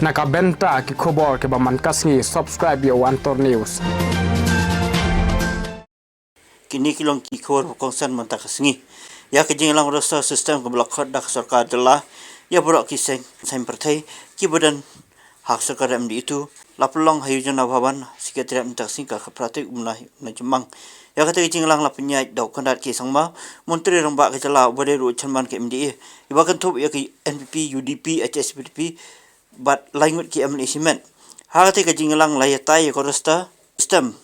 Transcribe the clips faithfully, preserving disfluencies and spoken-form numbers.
Na ka bynta ki khubor kiba man ka sngi, subscribe ïa u Antor News. Kine ki long ki khubor ba kongsan mynta ka sngi. Ïa ka jingïalang roster system kaba la khot da ka sorkar jylla ïa baroh ki seng saiñ pyrthei kiba don ha ka sorkar MDA two, la pynlong ha Yojana Bhavan, Secretariat mynta ka sngi, ka khatphra tarik u bnai, u bnai Jymmang. Ïa kata ka jingïalang la pynïaid da u Conrad K Sangma, Montri Rangbah ka jylla uba dei ruh u chairman ka MDA, iba kynthup ïa ki NPP, UDP, HSPDP bad lai ngut ki MLA shimet. Ha kata ka jingïalang la ïatai ïa ka roster system.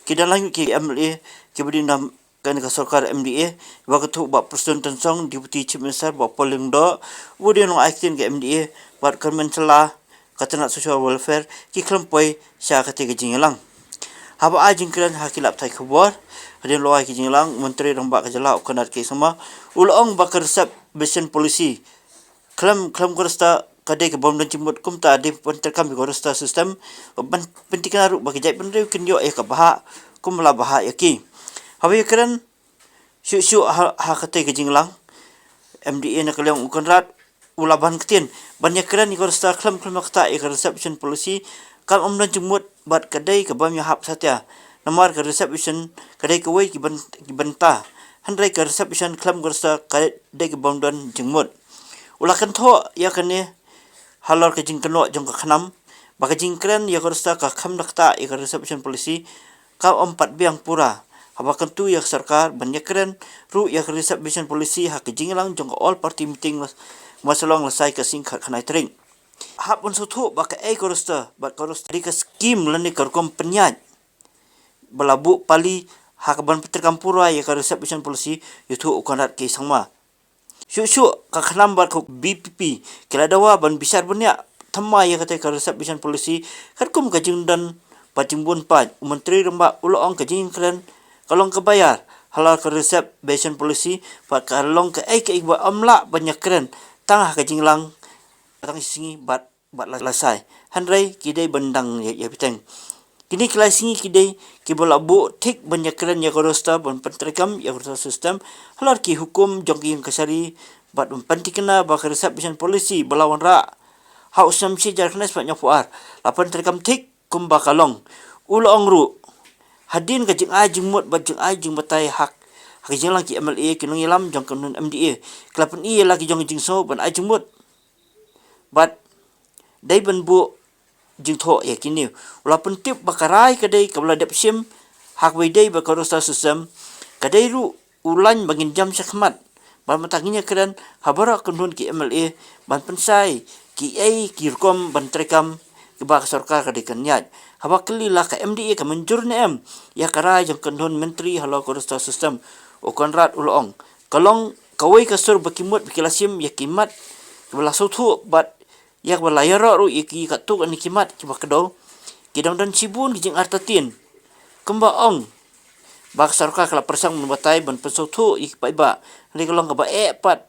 Ki don lai ngut ki MLA kiba dei na kane ka sorkar MDA, iba kynthup Bah Prestone Tynsong, Deputy Chief Minister, Bah Paul Lyngdoh, uba dei u nongai ktien ka MDA, bad Kyrmen Shylla, ka tnat Social Welfare, ki khlem poi sha kata ka jingïalang. Haba ai jingkren ha ki lad pathai khubor hadien lawei ka jingïalang, u Montri Rangbah ka jylla u Conrad K Sangma u la ong ba ka reservation policy khlem, khlem ka roster ka dei kabym don jingmut, kumta dei ban treikam ïa ka roster system ban pynthikna ruh ba ki jaitbynriew kin ïoh ïa ka bhah kumba la bhah ïa ki. Haba ïakren shuh shuh ha, ha kata ka jingïalang, MDA na ka liang u Conrad u la ban ktien ban ïakren ïa ka roster khlem, khlem ïa kata, ïa ka reservation policy kam don jingmut bad ka dei kabym ïahap satia. Namar ka reservation ka dei kawei ki byn-, ki bynta, hynrei ka reservation khlem ka roster ka dei kabym don jingmut. U la kynthoh ïa kane halor ka jingkynnoh jong ka KHNAM ba ka jingkren ïa ka roster ka kham da kata ïa ka reservation policy, kam pat biang pura. Haba kyntu ïa ka sorkar ban ïakren ruh ïa ka reservation policy ha ka jingïalang jong ka all party meeting la, ba la long la sai ka sngi khatkhyndai tarik. Hap ban sngewthuh ba kaei ka roster, ba ka roster dei ka skim lane ka rukom pynïaid ba la buh pali ha kaban pyntreikam pura ïa ka reservation policy, ïathuh u Conrad K Sangma. Shuh shuh ka KHNAM bad ka VPP ki la dawa ban bishar bniah thymmai ïa kata ka reservation policy katkum ka jingdon bad jingbun paid. U Montri Rangbah u la ong ka jingkren ka long kaba ïar halor ka reservation policy bad ka long kaei kaei ba ym lah ban ïakren tang ha ka jingïalang tang shi sngi bad bad la, la sai. Hynrei ki dei ban dang ïa, ïa bteng. Kine ki lai sngi ki dei kiba la buh thik ban ïakren ïa ka roster ban pyntreikam ïa ka roster system halor ki hukum jong ki ïing kashari bad ban pynthikna ba ka reservation policy ba la wanrah ha u snem shi hajar khyndai spah hynñiewphew ar la pyntreikam thik kumba ka long. U la ong ruh hadien ka jingai jingmut bad jingai jingbatai ha ka jingïalang ki MLA, ki nongïalam jong ka kynhun MDA ki la pyni ïa la ki jong ka jingsngew ban ai jingmut bad dei ban buh jingthoh ïa kine. U la pyntip ba ka rai ka dei kaba la dep shim ha kaba ïadei bad ka roster system, ka dei ruh u lain ba ngin jam shakhmat. Bad mynta ngin ïakren ha baroh kynhun ki MLA ban pynshai kiei ki rukom ban treikam kiba ka sorkar ka dei kan ïaid. Haba kylli la ka MDA ka mynjur ne em ïa ka rai jong ka kynhun myntri halor ka roster system, u Conrad u la ong ka long kawei ka sur ba ki mut ba ki la shim ïa ki mat kiba la sngewthuh bad ïa kaba la ïaroh ruh ïa ki katto katne ki mat kiba kdew. Ki dang don shibun ki jingartatien, kumba ong ba ka sorkar ka la pyrshang ban batai ban pynsngewthuh ïa ki paidbah. Hynrei ka long kaba eh pat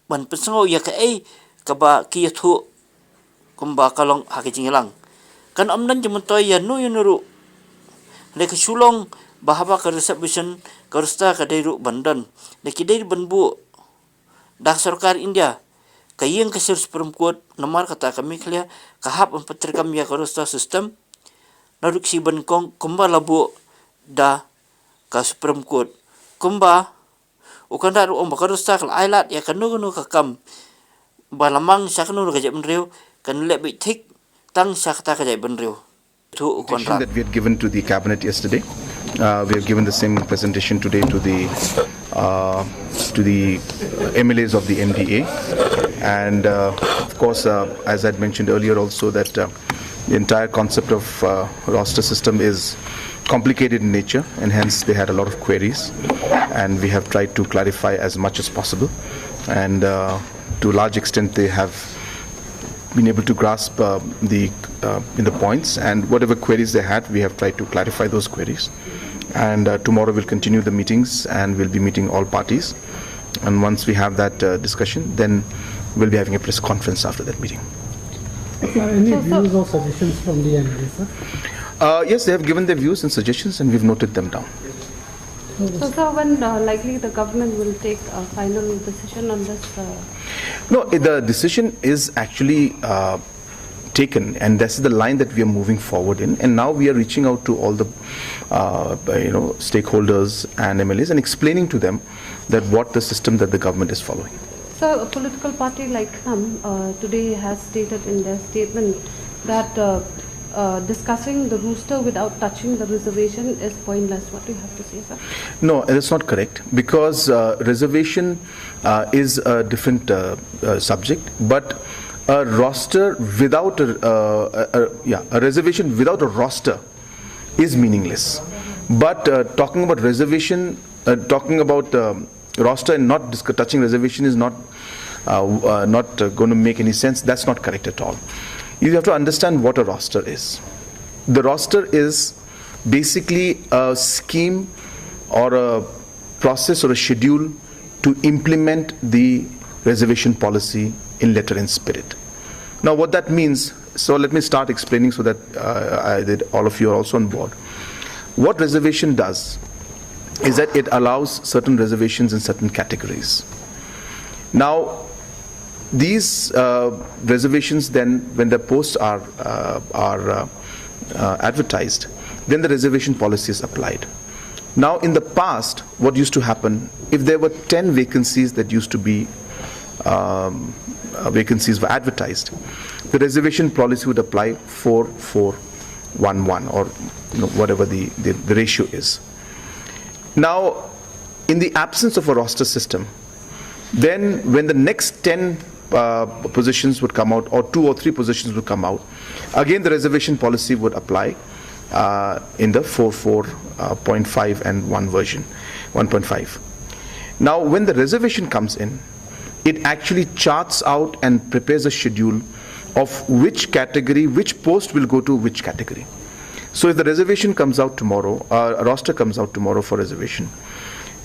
ban pynsngew ïa kaei kaba ki ïathuh kumba ka long ha ka jingïalang. Kan ym don jingmyntoi ïa no ïa no ruh. Hynrei ka shu long ba haba ka reservation ka roster ka dei ruh ban don, da ki dei ban buh da ka sorkar India ka ïing kashari Supreme Court. Namar kata ka Meghalaya ka hap ban pyntreikam ïa ka roster system naduh ka shi banyngkong kumba la buh da ka Supreme Court. Kumba u Conrad u ong ba ka roster ka la ai lad ïa kano kano ka kam ba la mang sha kano kano ka jaitbynriew, kan leh beit thik tang sha kata ka jaitbynriew. To u presentation Conrad that we had given to the cabinet yesterday. Uh, we have given the same presentation today to the, uh, to the M L As of the M D A, and, uh, of course, uh, as I'd mentioned earlier also, that, uh, the entire concept of, uh, roster system is complicated in nature, and hence they had a lot of queries, and we have tried to clarify as much as possible, and, uh, to a large extent they have been able to grasp, uh, the, uh, in the points, and whatever queries they had, we have tried to clarify those queries. And, uh, tomorrow we'll continue the meetings, and we'll be meeting all parties. And once we have that, uh, discussion, then we'll be having a press conference after that meeting. Sir, any So, sir views or suggestions from the M L A, sir? Uh, yes, they have given their views and suggestions, and we've noted them down. So, sir, when, uh, likely the government will take a final decision on this? Uh, No, the decision is actually, uh, taken, and this is the line that we are moving forward in. And now we are reaching out to all the, uh, you know, stakeholders and M L As and explaining to them that what the system that the government is following. So, a political party like KHNUM uh, today has stated in their statement that uh, uh, discussing the roster without touching the reservation is pointless. What do you have to say, sir? No, that's not correct, because uh, reservation uh, is a different uh, uh, subject, but a roster without a, uh, a, a, yeah, a reservation without a roster is meaningless. But uh, talking about reservation, uh, talking about um, roster and not discuss, touching reservation is not uh, uh, not uh, going to make any sense. That's not correct at all. You have to understand what a roster is. The roster is basically a scheme or a process or a schedule to implement the reservation policy in letter and spirit. Now, what that means, so let me start explaining so that uh, I, that all of you are also on board. What reservation does is that it allows certain reservations in certain categories. Now, these uh, reservations then, when the posts are uh, are uh, uh, advertised, then the reservation policy is applied. Now, in the past, what used to happen, if there were ten vacancies that used to be um, uh, vacancies were advertised, the reservation policy would apply four four one one, or you know, whatever the, the, the ratio is. Now, in the absence of a roster system, then when the next ten uh, positions would come out, or two or three positions would come out, again the reservation policy would apply uh, in the four four point five and one version, one point five. Now, when the reservation comes in, it actually charts out and prepares a schedule of which category, which post will go to which category. So if the reservation comes out tomorrow, uh, a roster comes out tomorrow for reservation,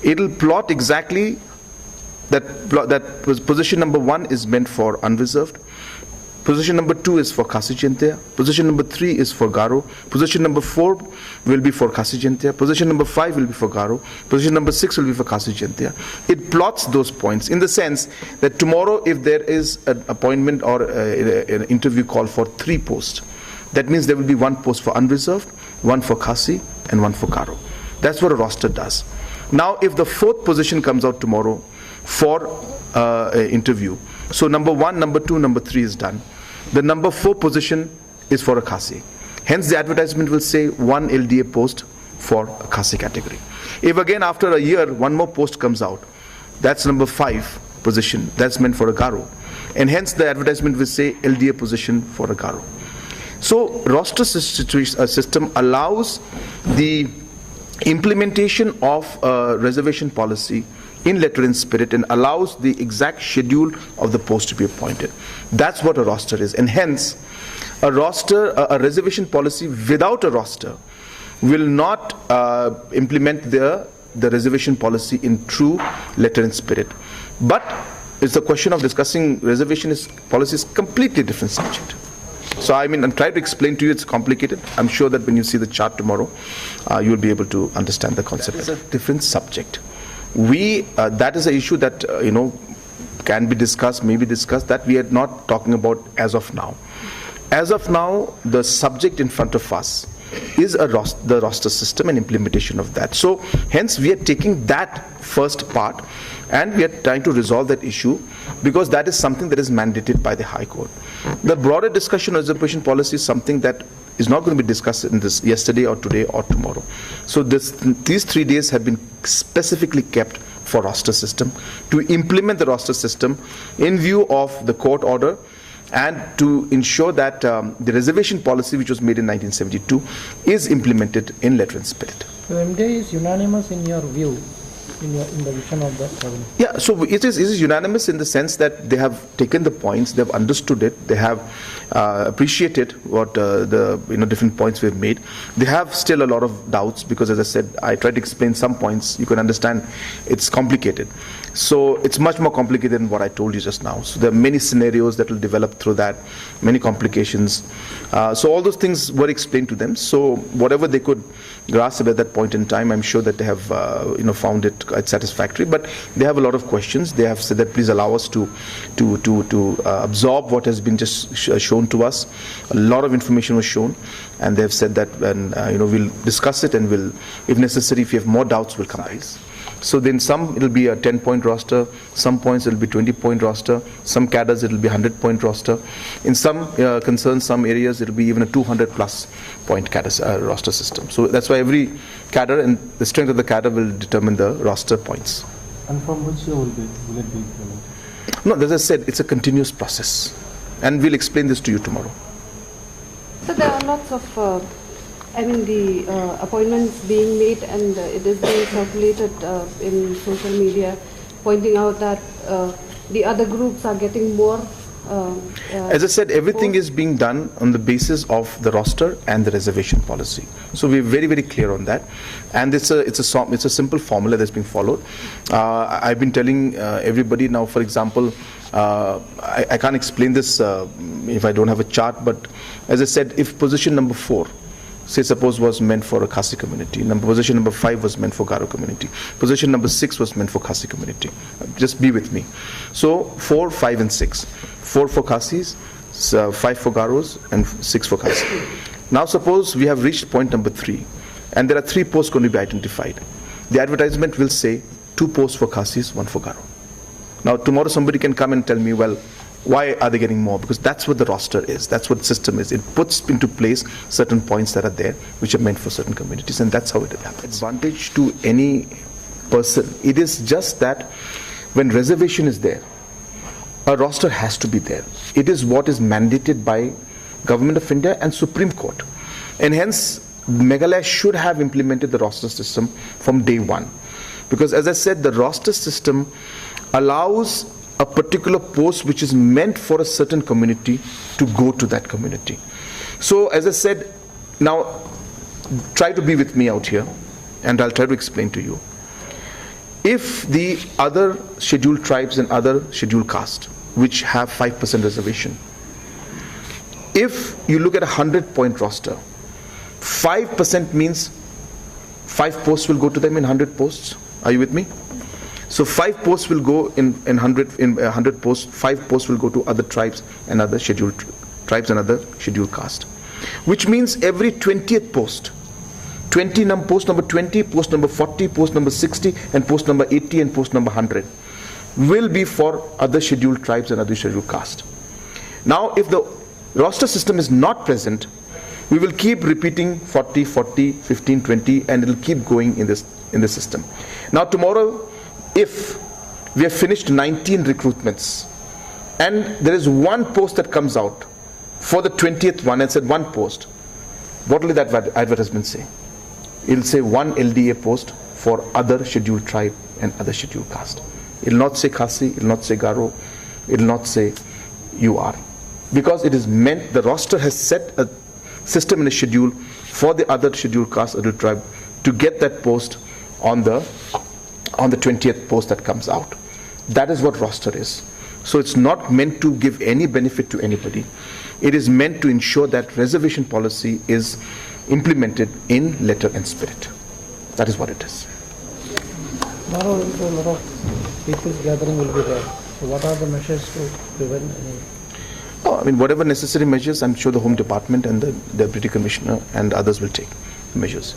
it'll plot exactly that pl- that pos- position number one is meant for unreserved. Position number two is for Khasi Jaintia. Position number three is for Garo. Position number four will be for Khasi Jaintia. Position number five will be for Garo. Position number six will be for Khasi Jaintia. It plots those points in the sense that tomorrow, if there is an appointment or uh, an interview call for three posts, that means there will be one post for unreserved, one for Khasi, and one for Garo. That's what a roster does. Now, if the fourth position comes out tomorrow for uh, an interview, so number one, number two, number three is done. The number four position is for a Khasi. Hence, the advertisement will say one L D A post for a Khasi category. If again after a year one more post comes out, that's number five position, that's meant for a Garo. And hence the advertisement will say L D A position for a Garo. So roster sys- situa- uh, system allows the implementation of a reservation policy in letter and spirit and allows the exact schedule of the post to be appointed. That's what a roster is. And hence, a roster, a, a reservation policy without a roster will not uh, implement the, the reservation policy in true letter and spirit. But it's the question of discussing reservation is, policy is completely different subject. So I mean, I'm trying to explain to you, it's complicated. I'm sure that when you see the chart tomorrow, uh, you'll be able to understand the concept. It's a different subject. We, uh, that is an issue that, uh, you know, can be discussed, may be discussed, that we are not talking about as of now. As of now, the subject in front of us is a ros- the roster system and implementation of that. So hence we are taking that first part and we are trying to resolve that issue because that is something that is mandated by the High Court. The broader discussion on reservation policy is something that is not going to be discussed in this yesterday or today or tomorrow. So this, these three days have been specifically kept for roster system, to implement the roster system in view of the court order and to ensure that um, the reservation policy which was made in nineteen seventy-two is implemented in letter and spirit. So M D A is unanimous in your view, in your, in the vision of the cabinet? Yeah, so it is, it is unanimous in the sense that they have taken the points, they have understood it, they have uh, appreciated what uh, the, you know, different points we have made. They have still a lot of doubts because, as I said, I tried to explain some points. You can understand it's complicated. So it's much more complicated than what I told you just now. So there are many scenarios that will develop through that, many complications. Uh, so all those things were explained to them. So whatever they could grasp at that point in time, I'm sure that they have, uh, you know, found it quite satisfactory. But they have a lot of questions. They have said that please allow us to to to to uh, absorb what has been just sh- shown to us. A lot of information was shown, and they have said that, and uh, you know, we'll discuss it, and we'll, if necessary, if you have more doubts, we'll come back. So then some, it'll be a ten point roster, some points it'll be twenty point roster, some cadres it'll be hundred point roster. In some uh, concerns, some areas, it'll be even a two hundred plus point cadre uh, roster system. So that's why every cadre and the strength of the cadre will determine the roster points. And from which year will, be, will it be implemented? No, as I said, it's a continuous process, and we'll explain this to you tomorrow. So there are lots of, uh, I mean, the uh, appointments being made, and uh, it is being circulated uh, in social media, pointing out that uh, the other groups are getting more. Uh, uh, As I said, everything is being done on the basis of the roster and the reservation policy. So we're very, very clear on that, and it's a it's a som- it's a simple formula that's being followed. Uh, I- I've been telling uh, everybody now. For example, uh, I, I can't explain this uh, if I don't have a chart. But as I said, if position number four, say suppose, was meant for a Khasi community, number position number five was meant for Garo community, position number six was meant for Khasi community. Just be with me. So four, five, and six. Four for Khasis, s- uh, five for Garos, and f- six for Khasi. Now suppose we have reached point number three, and there are three posts going to be identified. The advertisement will say two posts for Khasis, one for Garo. Now tomorrow somebody can come and tell me, well, why are they getting more? Because that's what the roster is. That's what the system is. It puts into place certain points that are there, which are meant for certain communities, and that's how it happens. Advantage to any person. It is just that when reservation is there, a roster has to be there. It is what is mandated by Government of India and Supreme Court, and hence Meghalaya should have implemented the roster system from day one, because as I said, the roster system allows a particular post which is meant for a certain community to go to that community. So as I said, now try to be with me out here, and I'll try to explain to you. If the other scheduled tribes and other scheduled caste, which have five percent reservation, if you look at a hundred point roster, five percent means five posts will go to them in hundred posts. Are you with me? So five posts will go in, in hundred, in a hundred posts, five posts will go to other tribes and other scheduled tr- tribes and other scheduled caste, which means every twentieth post, twenty num- post number twenty, post number forty, post number sixty, and post number eighty, and post number hundred will be for other scheduled tribes and other scheduled caste. Now, if the roster system is not present, we will keep repeating forty, forty, fifteen, twenty, and it'll keep going in this, in the system. Now tomorrow, if we have finished nineteen recruitments and there is one post that comes out for the twentieth one and said one post, what will that adver- advertisement say? It'll say one L D A post for other scheduled tribe and other scheduled caste. It'll not say Khasi, it'll not say Garo, it'll not say U R. Because it is meant, the roster has set a system and a schedule for the other scheduled caste, scheduled tribe to get that post on the, on the twentieth post that comes out. That is what roster is. So it's not meant to give any benefit to anybody. It is meant to ensure that reservation policy is implemented in letter and spirit. That is what it is. Tomorrow, a lot of people's gathering will be there. So what are the measures to prevent any? Oh, I mean, whatever necessary measures, I'm sure the Home Department and the Deputy Commissioner and others will take measures.